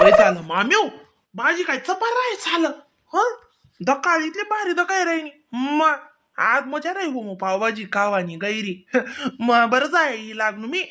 बय झालं माम्यो, भाजी काय चपार राय झालं. ह दकाळ इथले भारी दकाय राहिनी. मग आज मजा राही हो, मग पावभाजी खावानी गैरी. मग बरं जाय लागलो मी.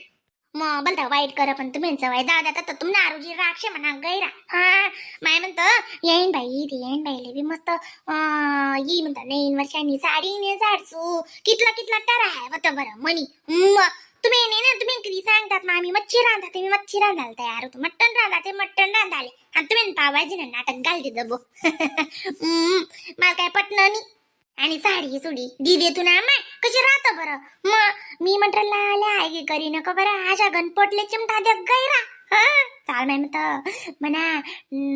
मग बोलता वाईट कर, पण तुम्ही सवय जाऊ द्या. तर तुम्हाला आरोग्य राक्षे म्हणा गैरा. हा माय म्हणतं येईन बाई ते, येईन बाईले बी मस्त येई म्हणता नईन वर्षांनी साडी ने साडसू कितला कितला टरा आहे होतं बरं मनी. मग तुम्ही नाही ना, तुम्ही कधी सांगतात मामी मच्छी रांधा, तुम्ही मच्छी रांधायला तयार होतो, मटण रांधा ते मटण रांधाले आणि तुम्ही पावभाजी ना नाटक घालते दबो. मला काय पटणं नाही. आणि साडी सुडी दिदी तू ना माय कशी राहत बरं. मग मी म्हटलं लाल्या आई करी नको बरं, आशा गणपटले चिमटा देस गैरा. हा चाल माय म्हणत म्हणा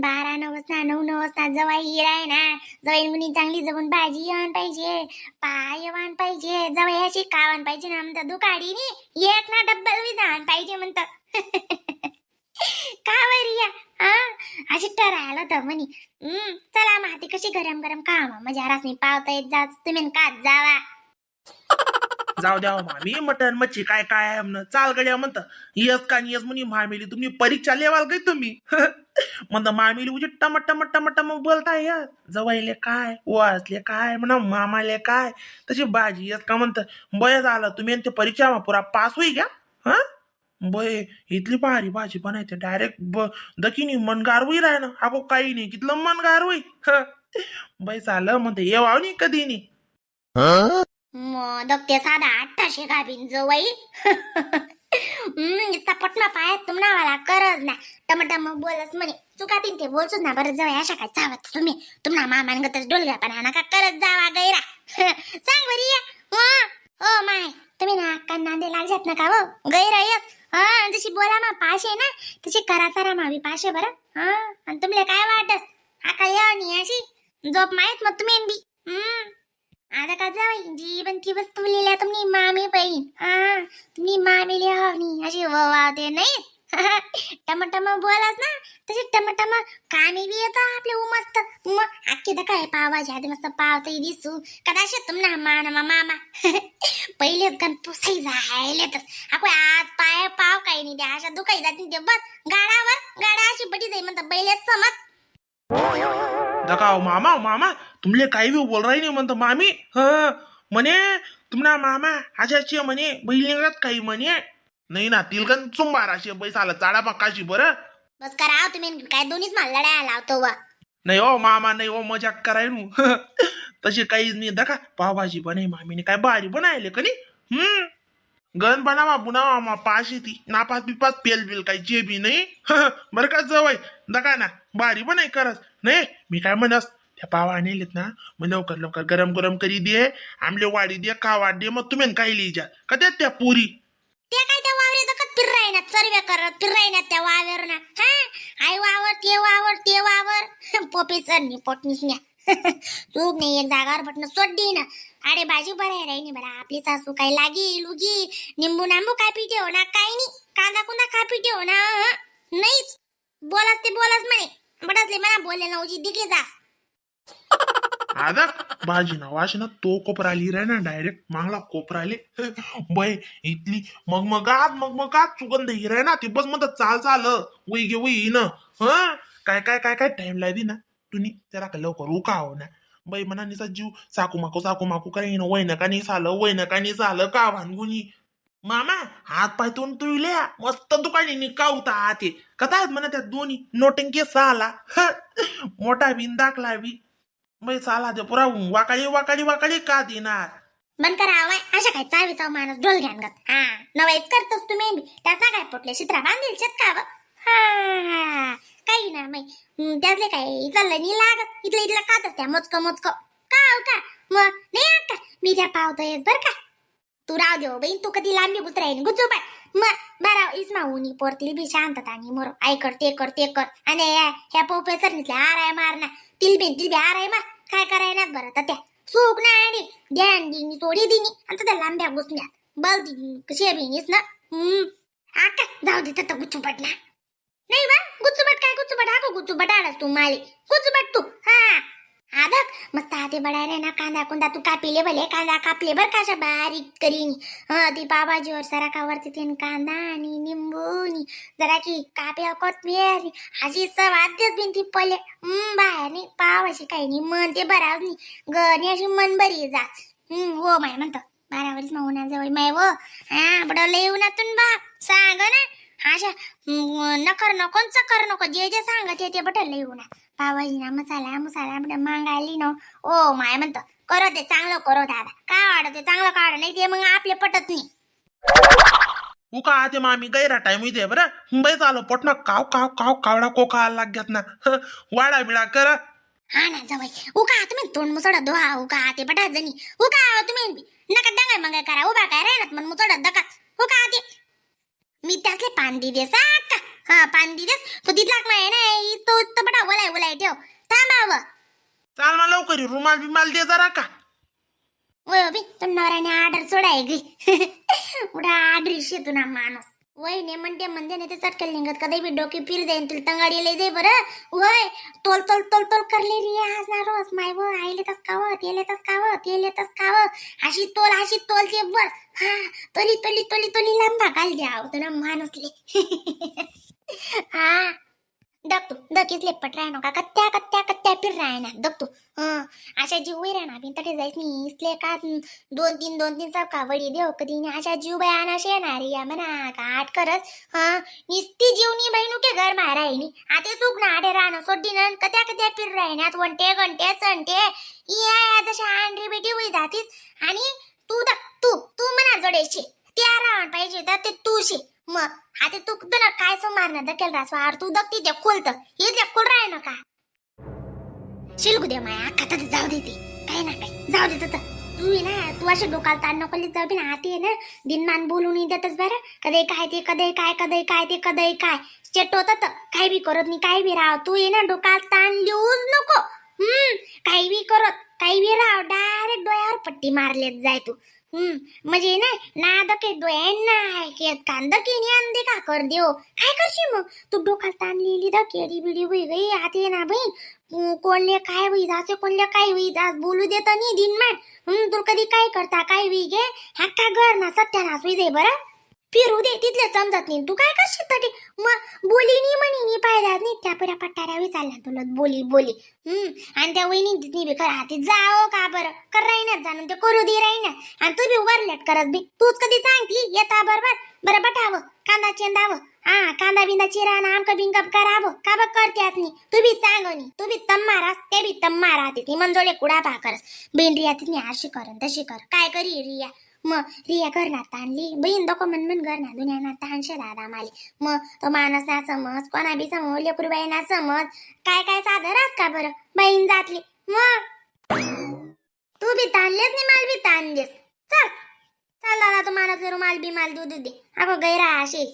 12 नवस ना 9 नवस ना जवाई राय ना, जवाई मुनी चांगली जगून भाजी येवान पाहिजे, पाय येवान पाहिजे, जवाई अशी कावान पाहिजे ना म्हणतं दुकाडी नी एक ना डब्बल बी जाण पाहिजे म्हणतं. का बरी या हा अशी ठरायला होतं म्हणी. चला माती कशी गरम गरम खावा मजा रासनी पावता येत जाच, तुम्ही कात जावा. जाऊ द्या हो मामी, मटण मच्छी काय काय आहे म्हणं चाल गड्या म्हणतं. यस का यस म्हणी मामेली, तुम्ही परीक्षा लेवाल काय तुम्ही? म्हणतं मामेली उजी टम टम टम टम बोलताय या जवाईले काय वाचले काय म्हणा मामाले काय तशी भाजी यस का म्हणतं. बय झालं तुम्ही आणि ते परीक्षा पुरा पास होई घ्या. हा बय इथली भारी भाजी बनायते डायरेक्ट ब दखिनी मनगार होई राय ना, अगो काही नाही कितलं मनगार होई. बय झालं म्हणते येवाव नाही कधी नाही. मग दगते साधा 1800 गाबीन जवाई. पटना पायात तुम्हाला करज ना टमाटा मग बोलस म्हणे चुकातीन ते बोलसूच ना बरं जवळ अशा काय चावत तुम्ही तुम्हाला मामांगतच डोलगा पण नका करत जावा गैरा. सांग बरी या. हो माय तुम्ही ना अक्का नांदे लागजात नका हो गैरा यस. हा जशी बोला मा पाशे ना तशी करा सरा मावी पाशे बरं. हा आणि तुमले काय वाटस आका येवनी अशी झोप माहित मग तुम्ही बी. आता का जाई जी पण ती वस्तू लिहिल्या तुम्ही मामी बहीण. हा तुम्ही मामी लिहावनी अशी ववावते नाही. टमटम बोलास ना तशी टमटम कामी बी येतं आपले उमस्त. मग अख्खी तर काय पावाजी आधी मस्त पावते दिसू कदाचित तुम्हाला माना मामा पहिलेच गण पुसाई जायलेतच. अको आज पाय पाव काही नाही त्या अशा दुखाई जातील ते बस गाडावर गाडा अशी बटी जाई म्हणतात बैलेच समज. दका मामा मामा तुमले काही बी बोल राही नाही म्हणतो मामी. ह म्हणे तुम्हाला मामा अशाची म्हणे बैलिंगात काही म्हणे नाही ना तिलकन चुंबार अशी बैस आला चाडा पक्काशी बरं. बस करा तुम्ही काय दोन्हीच मला लढायला लावतो व. नाही हो मामा नाही हो मजाक कराय नू. तशी काहीच नाही दका पावभाजी बने मामीने काय भारी बनायले कनी. गण बनावा बुनावा मा पाशी ती नापास बिपास पेल बिल काही जे बी नाही. बरं का जवळ दका ना भारी बनाय करस नाही. मी काय म्हणस त्या पावा आणलेत ना मग लवकर लवकर गरम गरम करी दे आमले वाडी दे का दे मग तुम्ही काही लिहिजा का देत त्या पुरी. ते काय त्या वावरे दखत फिरायना सर्वे करत फिरायना त्या वावर ना. हा आई वावर ते वावर ते वावर पोपी चरणी पोटणीच न्या. चूक नाही एक जागावर पटणं सोडली ना. अरे भाजी बरं आहे राही बरं आपली सासू काही लागी लुगी निंबू नांबू काय पिठे हो ना काही नाही कांदा कुंदा काय पिठे हो ना. नाहीच बोलास ते बोलास म्हणे बटासले मला बोलले ना उजी दिके जा. आता भाजी ना वाश ना तो कोपरा आली रे ना डायरेक्ट मागला कोपरा आले. बय इथली मग मगात मग मगात सुगंध ही रे ना ती बस म्हणतात चाल चाल उई गे उई ना. हा काय काय काय काय टाइम लादी ना तुम्ही त्याला का लवकर उकाव ना बाई म्हणा निसा जीव साकू माकू साकू माकू काय ना वय नका नाही झालं वय नका नाही झालं का भानगुनी मामा हात पाय तोंड तुल्या मस्त दुकानी निकावता ते कथा आहेत म्हणा त्या दोन्ही नोटंकी साला. मोठा बिन दाखला बी बाई चाला ते पुरा वाकाळी वाकाळी वाकाळी का देणार. बंद करा आवाय अशा काय चावी चाव माणूस ढोल घ्यान गत. हा नवाईच करतोस तुम्ही बी त्याचा काय पोटले शित्रा बांधील शेत का हा काही ना मै त्यातले काय इथलं नाही लागत इथलं इथलं खातच त्या मोजकं मोजकं का हो का मग नाही अक्का मी त्या पावतोयस बर का. तू राव देव बहीण तू कधी लांबी गुजरायनी गुजू बाय मग बरा इस्मा उनी पोरतील बी शांतता आणि मोर I कर ते कर ते कर आणि ह्या पोपे सरनीतल्या आराय मार ना तिल बिन तिल बी आराय मार काय करायला बरं तर त्या सुक ना आणि ध्यान दिनी सोडी दिनी आणि त्या लांब्या घुसण्या बल कशी बिनीस ना. आका जाऊ दे तर गुच्चू पडला नाही बा गुच्चूबट काय गुच्चूबट हा गुच्चूबट आलास तू माले गुच्चूबट तू. हा आदक मस्त हाते बडाय ना कांदा कुंदा तू कापिले भले कांदा कापले बर काशा बारीक करीन. हा ती पावभाजीवर सरा वरती तीन कांदा आणि निंबू जरा की काप्या कोथमीर अशी सवाद्यच बिन ती पले बाहेर नाही पाव अशी काही नाही मन ते बराच नाही गणी अशी मन बरी जात. हो माय म्हणतो बारावरीच मग उन्हाजवळ माय वो हा बडं लय उन्हातून बाप सांग ना अशा नकर नको चकर नको जे जे सांगत ते बट लय उन्हा पावभाजी ना मसाला मसाला बडं मागायली ना. ओ my म्हणतो करो ते चांगलं करो दादा काय वाटत ते चांगलं काढ नाही ते मग आपले पटत नाही. उका आते मामी गैरा टाइम इथे बरं बाई चालो पोटना काव काव काव कावडा कोका लाग्यात ना. वाडा बिडा कर. हा ना जवळ उका तुम्ही तोंड मुसड दोहा उका आते बटा जणी उका आहो तुम्ही नका दंगा मंगा करा उभा काय राहणार मन मुसड दका उका आते मी त्यासले पान दी देस का हा पान दी देस तो तिथलाक माय ना तो तो बटा ओलाय ओलाय ठेव थांबावं. चाल मला लवकर रुमाल बिमाल दे जरा का. वय बी तो नवऱ्याने ऑर्डर सोडाय गी उडा आडरी शेतू ना माणूस वय ने म्हणते म्हणते नाही ते चटकन निघत कधी बी डोके फिर जाईन तुला तंगाडी लय जाई बरं वय तोल तोल तोल तोल करले रे आज ना रोज माय व आईले तस काव तेले तस काव तेले तस काव अशी तोल ते बस हा तोली तोली तोली तोली लांबा घाल द्या तो ना माणूसले. हा दग तू दग इथले पट राह नका कत्त्या कत्त्या कत्त्या फिर राह ना दग तू हं अशा जीव राहणार बिन तटे जायच नाही इसले का दोन तीन दोन तीन सबका वडी देव कधी नाही अशा जीव बाई अनाशे येणार या म्हणा का आठ करत हा निस्ती जीवनी बहिणू के घर मारायनी आते चूक ना आडे राहणं सोडी ना कत्या कत्या फिर राहण्यात वंटे घंटे संटे या जशा आंढरी बेटी होई जातीस आणि तू दग तू तू म्हणा जोडेशी त्या राहण पाहिजे तर ते तू शे मग आता तू ना काय सो मारणार दकेल रास तू दगती ते खोलत हे ते खोल राह नका शिलगू दे माया अख्खा तर जाऊ दे ते काही ना काही जाऊ दे तर तू आहे ना तू अशी डोकाला ताण नको लित जाऊ बी ना आते आहे ना दिनमान बोलून देतच बरं कधी काय ते कधी काय कधी काय ते कधी काय चेटवत काही बी करत नाही काही बी राव तू ये ना डोकाला ताण लिहूच नको. काही बी करत काही बी राव डायरेक्ट डोळ्यावर पट्टी मारलेत जाय तू. म्हणजे ना ना दके डोळ्यांना ऐकेत कान दके अंदे का कर देव काय करशील मग तू डोकाला ताण लिहिली दकेडी बिडी होई गई आते ना बहीण कोणले काय होई जासे कोणले काय होई जास बोलू देत नाही दिनमान. तू कधी काय करता काय होई गे हक्का घर ना सत्यानाश होई जाई बरं फिरू दे तिथले समजत नाही तू काय करशील तरी मग बोली नाही म्हणी नाही पाहिलाच नाही त्या पुऱ्या पट्टाऱ्या विचारला तुला बोली बोली. आणि त्या वहिनी तिथनी बी खरं हाती जाओ का बरं कर राहीना जाणून ते करू दे राहीना आणि तू बी वरलेट करत बी तूच कधी सांगती येता बरोबर बरं बटावं कांदा चेंदावं हा कांदा बिंदा चिरा ना आमका बिंका करावं का बघ करत्यात नी तू बी सांगनी तू बी तम्मा रास ते बी तम्मा राहते ती मंजोळे कुडा भाकरस बहीण रिया तिथनी अशी कर तशी कर काय करी रिया मग रिया घरना ताणली बहीण दको मन मन घरना दुनिया ना ताणशे दादा माले मग तो माणूस ना समज कोणा बी समज लेकरू बाई ना समज काय काय साधं रास का बरं बहीण जातली मग तू बी ताणलेस नी माल बी ताणलेस चल चल दादा तू माणूस रुमाल बी माल दूध दे अगो गैरा अशी.